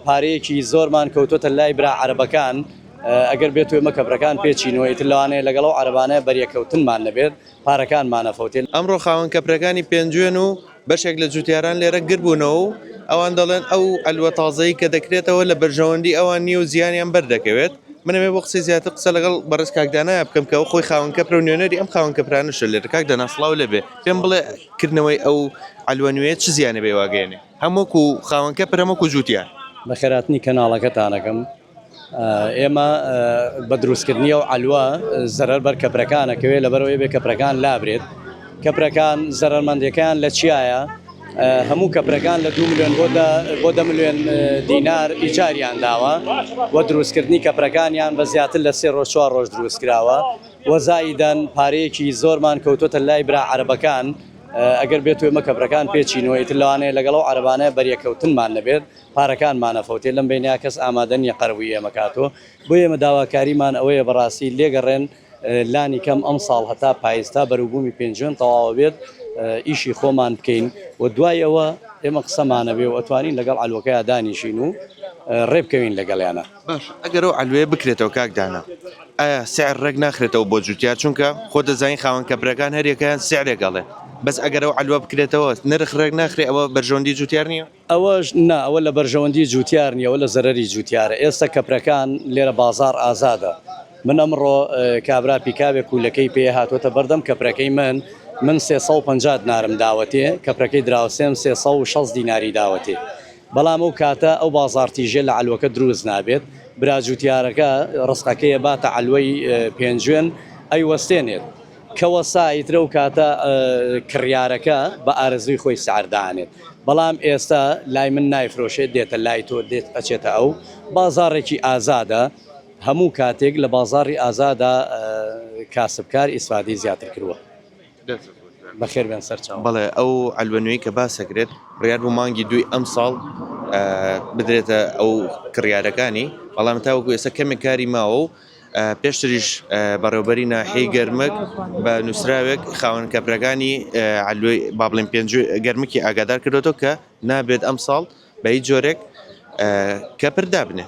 پارەیەکی زۆرمان کەوتۆتە لای برا عەرەبەکان، ئەگەر بێتو ئێمە کەپرەکان پێچینەوە ئیتر لەوانەیە لەگەڵ ئەو عەرەبانە بەریەککەوتنمان نەبێت پارەکانمان ئەفەوتێ. ئەمڕۆ خاوەن کەپرەکانی پێنجوێن و بەشێک لە جوتیاران لێرە گربوونەوە و ئەوان دەڵێن ئەو عەلوە تازەی کە دەکرێتەوە لە بەرژەوەندی ئەوان نییە و زیانیان بەردەکەوێت. من ئەمەوێ بۆ قسەی زیاتر قسە لەگەڵ بەڕێز کاک دانایا بکەم کە ئەو خۆی خاوەن کەپرە و نوێنەری ئەم خاوەن کەپرانەشە لێرە. کاک دانا سڵاو لێبێ، پێم بڵێ کردنەوەی ئەو عەلوە نوێیە چ زیانێ بە ئێوە ئەگەیەنێ هەم وەکو خاوەن کەپر هەم وەکو جوتیار؟ بەخێرهاتنی کەناڵەکەتان ئەکەم. ئێمە بە دروستکردنی ئەو عەلوە زەرەر بەر کەپرەکان ئەکەوێت لەبەرئەوەی بێ کەپرەکان لابرێت کەپرەکان زەرەرمەندەکان لە چیایە هەموو کەپرەکان لە دو ملیۆن بۆ بۆ دە ملیۆن دینار ئیجاریان داوە و دروستکردنی کەپرەکانیان بە زیاتر لە سێ ڕۆژ چوار ڕۆژ دروست کراوە و زائیدەن پارەیەکی زۆرمان کەوتۆتە لای برا عەرەبەکان ئەگەر بێت ئێمە کەپرەکان پێچینەوە ئیتر لەوانەیە لەگەڵ ئەو عەرەبانە بەریەکەوتنمان نەبێت پارەکانمان ئەفەوتێ لەم بەینە کەس ئامادە نیە قەرەبووی ئێمە کاتۆ بۆیە ئێمە داواکاریمان ئەوەیە بەڕاستی لێگەڕێن لانی کەم ئەمساڵ هەتا پایز تا بەروبوومی پێنجوێن تەواوە بێت ئیشی خۆمان بکەین و دوای ئەوە ئێمە قسەمانە بێ و ئەتوانین لەگەڵ عەلوەکەیا دانیشین و ڕێ بکەوین لەگەڵیانە. باشە ئەگەر ئەو عەلوەیە بکرێتەوە کاک دانا ئایا سعر ڕێک ناخرێتەوە بۆ جوتیار چونکە خۆت دەزانی خاوەن کەپرەکان هەریەکەیان سعرێک ئەڵێ بەس ئەگەر ئەو عەلوە بکرێتەوە نرخ ڕێک ناخرێ ئەوە بەرژەوەندی جوتیار نییە؟ ئەوەش نا ئەوە لە بەرژەوەندی جوتیار نیە ئەوە لە زەرەری جوتیارە ئێستا کەپرەکان لێرە بازاڕ ئازادە من ئەمڕۆ کابرا پیکابێک کولەکەی پێ هاتووەتە بەردەم کەپرەکەی من من 350 دینارم داوەتێ کەپرەکەی دراوسێم 360 دیناری داوەتێ بەڵام ئەو کاتە ئەو بازاڕ تیژە لە عەلوەکە دروست نابێت برا جوتیارەکە ڕزقەکەیە باتە عەلوەی پێنجوێن ئەیوەستێنێت کە وەستا ئیتر ئەو کاتە کڕیارەکە بە ئارەزووی خۆی سعر دانێت بەڵام ئێستا لای من نایفرۆشێت دێتە لای تۆ دێت ئەچێتە ئەو بازاڕێکی ئازادە هەموو کاتێک لە بازاڕی ئازادا کاسبکار ئیسفادەی زیاتر کردووە. بەخێر بێن سەرچاوە. بەڵێ ئەو عەلوە نوێی کە باس ئەکرێت بڕیار بوو مانگی دووی ئەمساڵ بدرێتە ئەو کڕیارەکانی بەڵام تاوەکو ئێستا کەمێک کاری ماوە و پێشتریش بەڕێوبەری ناحیەی گەرمک بە نووسراوێک خاوەن کەپرەکانی عەلوەی با بڵێن پێنج گەرمکی ئاگادار کردوێتەوە کە نابێت ئەمساڵ بە هیچ جۆرێک کەپر دابنێ.